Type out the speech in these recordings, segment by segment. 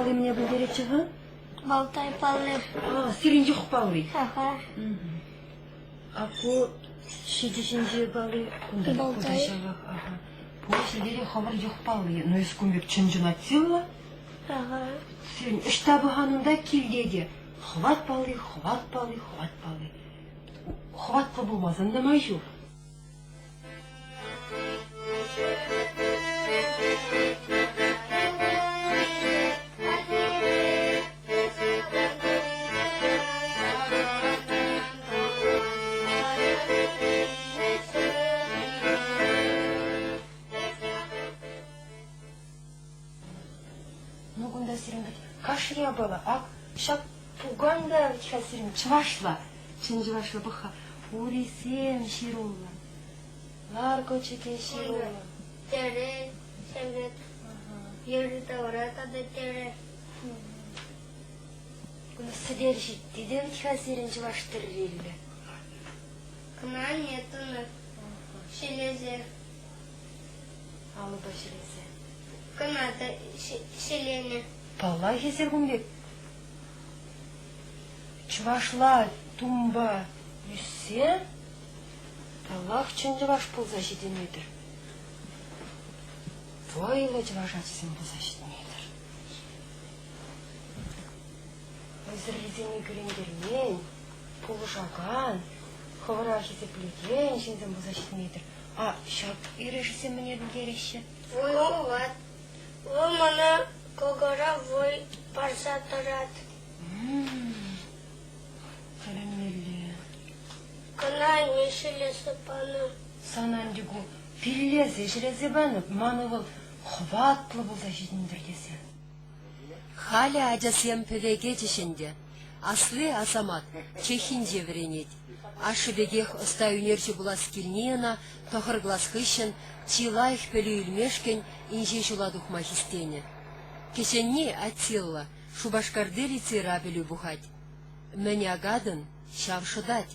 палли мӗне пӗлтеретчӗ-ха? Балтай палли. А, сирӗн йӑх палли. Аха. А ку ҫичӗ ҫинче палли кунта та Балтай. ҫавах. Аха. Ку ҫӗрте хӑвӑр йӑх палли. Ну, эс кун пек чӑн-чӑн Аттила. Аха. Сирӗн ӑҫта пӑхан унта килте те хӑват палли, хӑват палли, хӑват палли. Хӑватлӑ пулмасан та май ҫук. Ну, кунта сирӗн вӗт кашни япала. Ак ҫак пукан та вӗт-ха сирӗн чӑвашла. Чӑн чӑвашла пӑх-ха. Урисем ҫыруллӑ. Ларкӑчӗ те ҫыруллӑ. Тӗрӗ, сӗмет. Йӗри-тавра тата тӗрӗ. Кунта сӗтел ҫитти те вӗт-ха сирӗн чӑваш тӗрриллӗ. Кӑна нет ӑна. Ҫӗлесе. Алӑпа ҫӗлесе. Кӑна та ҫӗленӗ. Паллах, эсир кун пек чӑвашла тумпа ӳссе, паллах, чӑн чӑваш пулса ҫитӗнетӗр. Вӑйлӑ чӑваш ачисем пулса ҫитӗнетӗр. Вӑйсӑррисене кӳрентермен, пулӑшакан, хӑвӑра хисеплекен ҫынсем пулса ҫитӗнетӗр. А ҫак эрешӗсем мӗне пӗлтереҫҫӗ? Вӑй хӑват. Вӑл мана кӑкӑра вӑй парса тӑрать. Тӗлӗнмелле. Кӑна анне ҫӗлесе панӑ. Сан ӗнтӗ ку пиллесе ҫӗлесе панӑ. Ман ывӑл хӑватлӑ пулса ҫитӗнтӗр тесе. Халӗ ачасем пӗве кӗчӗҫ ӗнтӗ. Асли, Асамат, Чехинче вӗренет. Ашшӗ пекех ӑста ӳнерҫӗ пулас килни ӑна тӑхӑр класс хыҫҫӑн чи лайӑх пӗлӳ илмешкӗн инҫе ҫула тухма хистенӗ. Кӗҫӗнни, Атилла, Шупашкарти лицейра пӗлӳ пухать. Мӗн акатӑн, ҫав шӑтать.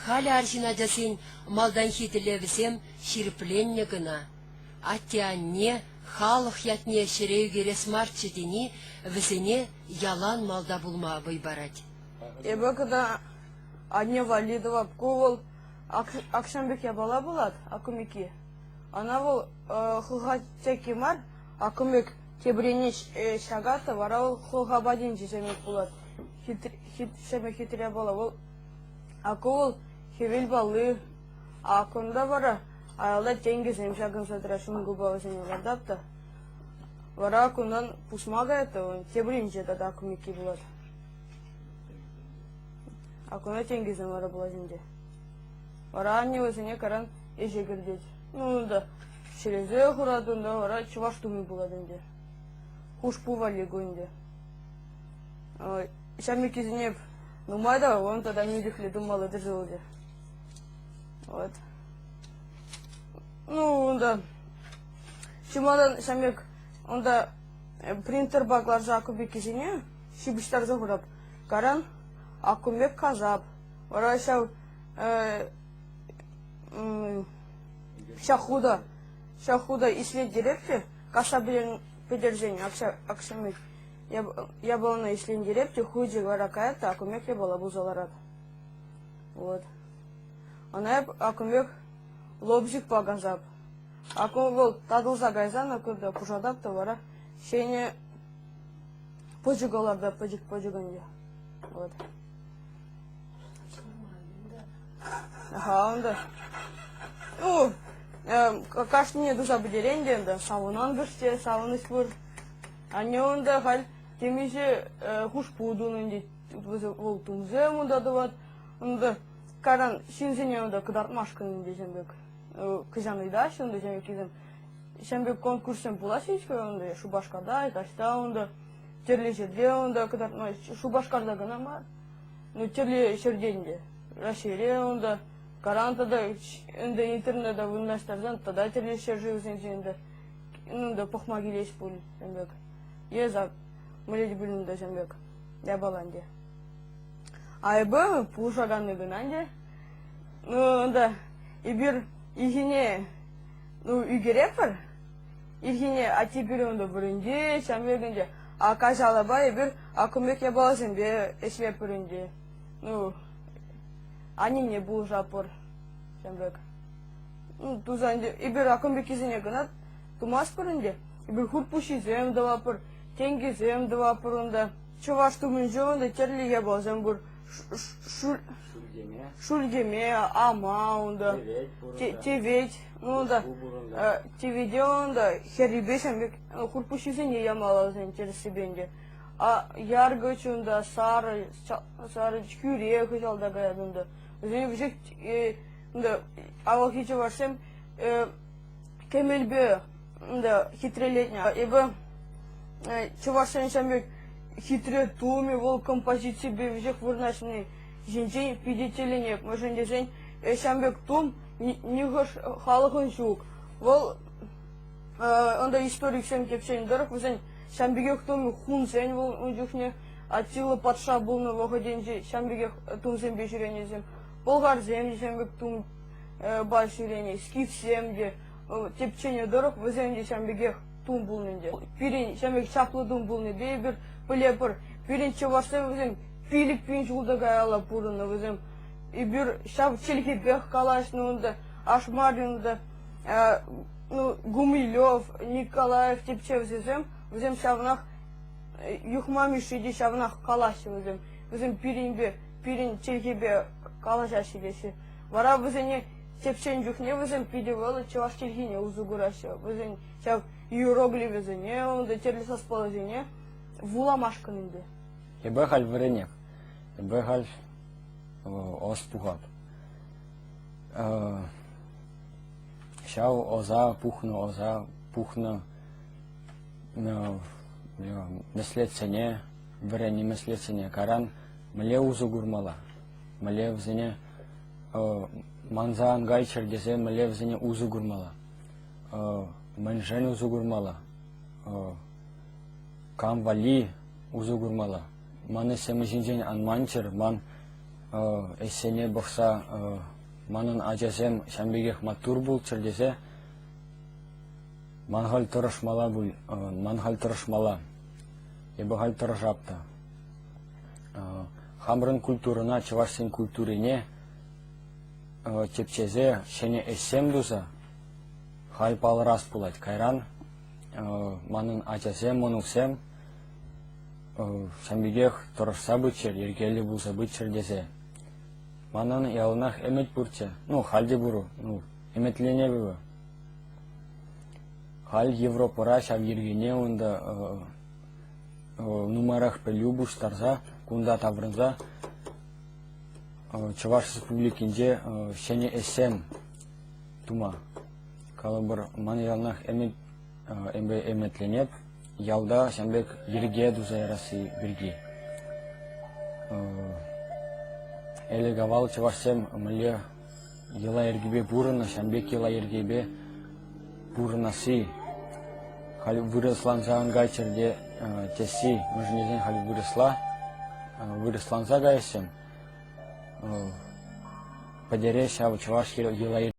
Халӗ арҫын ачасен малтанхи тӗллевӗсем ҫирӗпленнӗ кӑна. Атте-анне халӑх ятне ҫӗре ӳкерес марччӗ тени вӗсене ялан малта пулма вӑй парать. Эпӗ кӑна анне валли тӑвап. Ку вӑл акҫан пек япала пулать, акӑмики. Ӑна вӑл хӑлха тӗкки мар, акӑмик теприне ҫакать та вара вӑл хӑлха патӗнче ҫемек пулать. Ҫемек хитре япала вӑл. А ку вӑл хӗвел палли. А кунта вара аялта тенкӗсем ҫакӑнса тӑраҫҫӗ, ункӑпа вӗсене лартап та. Вара кунтан пусма каять та тепринче тата кӑмикки пулать. А кунта тенкӗсем вара пулать ӗнтӗ. Вара анне вӗсене каран ӗҫе кӗртет. Ну, унта ҫӗлесе хурать, унта вара чӑваш тумӗ пулать ӗнтӗ. Хушпу валли ку ӗнтӗ. Ҫав миккисене нумай та вон тата милӗхлӗ тумалла тӗшӗлчӗ. Вот. Ну, унта чи малтан ҫав пек унта принтерпа кӑларса аккумпеккисене ҫыпӑҫтарса хурап. Каран аккумпек касап. Вара ҫав ҫак худа ҫак худа ислеттереп те касса пӗтерсен акҫамек япалана ислентереп те хучӗ вара каять та аккумек япала пулса ларать. Вот. Ӑна эп акӑмпек лобзикпа касап. Акӑ вӑл татӑлса кайсан акӑ пушатап та вара ҫӗнӗ пӑчӑкӑ лартап, пӗчӗк пӑчӑк ӗнтӗ. Вот. Аха, унта. Ну, кашнине туса пӗтерен те ӗнтӗ савӑнан кӗртсе савӑнӑҫ пур. Анне унта халь темиҫе хушпу тунӑ ӗнтӗ. Вӑл тумсем унта тӑвать. Унта кайран ҫынсене унта кӑтартмашкӑн ӗнтӗ ҫын пек. Кӑҫан ыйтаҫҫӗ унта ҫемеккисем. Ҫын пек конкурссем пулаҫҫӗ-ҫке унта Шупашкарта, таҫта унта, тӗрлӗ ҫӗрте унта кӑтартма. Шупашкарта кӑна мар, ну тӗрлӗ ҫӗртен те. Раҫҫейре унта, каран тата ӗнтӗ интернета вырнаҫтарсан тата тӗрлӗ ҫӗршывсенче ӗнтӗ унта пӑхма килеҫ пуль ҫын пек. Е за мӗнле те пулин унта ҫын пек япала ӗнтӗ. А эпӗ пулӑшаканни кӑна ӗнтӗ. Ну, унта эпир ирхине ну, ӳкеретпӗр. Ирхине атте пире унта вырӑнти, ҫав пек ӗнтӗ. А каҫалапа эпир акӑ пек япаласемпе ӗҫлетпӗр ӗнтӗ. Ну, аннене пулӑшатпӑр ҫавӑн пек. Ну, туса ӗнтӗ эпир акӑ пеккисене кӑна тумастпӑр ӗнтӗ. Эпир хутпуҫҫисем тӑватпӑр, тенкӗсем тӑватпӑр унта. Чӑваш тумӗнче унта тӗрлӗ япаласем пур. Шӳлкеме. Шӳлкеме, ама унта. Тевет пур унта. Тевет. Ну унта тевете унта хӗррипе ҫавӑн пек хутпуҫҫисене ямалла вӗсен тӗрӗссипе ӗнтӗ. А яркӑч унта, сарӑ, сарӑ хӳре хыҫалта каять унта. Вӗсене вӗҫех унта авалхи чӑвашсем кӗмӗлпе унта хитрелетнӗ. Эпӗ чӑвашсен ҫавӑн пек хитре тумӗ вӑл композиципе веҫех вырнаҫни ҫинчен питӗ тӗлӗнеп. Мӗншӗн тесен ҫавӑн пек тум нихӑш халӑхӑн ҫук. Вӑл унта историксем тӗпченӗ тӑрӑх вӗсен ҫавӑн пекех тумӗ хунсен вӑл ун чухне Аттила патша пулнӑ вӑхӑтӗнче ҫавӑн пекех тумсемпе ҫӳренисем. Пӑлхарсем те ҫавӑн пек тумпа ҫӳренӗ, скифсем те тӗпченӗ тӑрӑх вӗсем те ҫавӑн пекех тум пулнӑ ӗнтӗ. Пирӗн ҫавӑн пек чаплӑ тум пулнипе эпир пӗлетпӗр, пирӗн чӑвашсем вӗсем 5000 ҫул та каялла пурӑннӑ вӗсем. Эпир ҫав чӗлхепех калаҫнӑ унта, Ашмарин унта, ну, Гумилев, Николаев тӗпчевҫӗсем, вӗсем ҫавнах Юхма Мишши те ҫавнах калаҫҫӗ вӗсем. Вӗсем пирӗнпе, пирӗн чӗлхепе калаҫаҫҫӗ теҫҫӗ. Вара вӗсене тӗпчен чухне вӗсем питӗ вӑйлӑ чӑваш чӗлхине усӑ кураҫҫӗ. Вӗсен ҫав иероглифӗсене, унта тӗрлӗ саспаллисене вуламашкӑн ӗнтӗ. Эпӗ халь вӗренеп. Эпӗ халь ӑс пухап. Ҫав ӑса пухнӑ, ӑса пухнӑ меслетсене, вӗреннӗ меслетсене кайран мӗнле усӑ курмалла? Мӗнле вӗсене манса ан кайччӑр тесе мӗнле вӗсене усӑ курмалла? Мӗншӗн усӑ курмалла? Кам валли усӑ курмалла? Ман ӗҫсем ҫинчен ан манччӑр, ман ӗҫсене пӑхса манӑн ачасем ҫавӑн пекех маттур пулччӑр тесе ман халь тӑрӑшмалла пуль, ман халь тӑрӑшмалла. Эпӗ халь тӑрӑшап та. Хамӑрӑн культурӑна, чӑвашсен культурине тӗпчесе ҫӗнӗ ӗҫсем туса халь палӑрас пулать. Кайран манӑн ачасем, мӑнуксем ҫавӑн пекех тӑрӑшса пыччӑр, йӗркеллӗ пулса пыччӑр тесе. Манӑн яланах ӗмӗт пурччӗ. Ну, халь те пур. Ну, ӗмӗтленетӗп. Халь Европӑра ҫав йӗркене унта нумайрах пӗлӳ пуҫтарса кунта таврӑнса Чӑваш Республикинче ҫӗнӗ ӗҫсем тума. Калӑпӑр, ман яланах ӗмӗт ӗмӗтленеп ялта ҫавӑн пек йӗрке туса ярасси пирки. Ӗлӗк-авал чӑвашсем мӗнле йӑла-йӗркепе пурӑннӑ, ҫавӑн пек йӑла-йӗркепе пурӑнасси халь вырӑсланса ан кайччӑр те тесси, мӗншӗн тесен халь вырӑсла вырӑсланса каяҫҫӗ. Пӗтере ҫав чӑваш йӑла.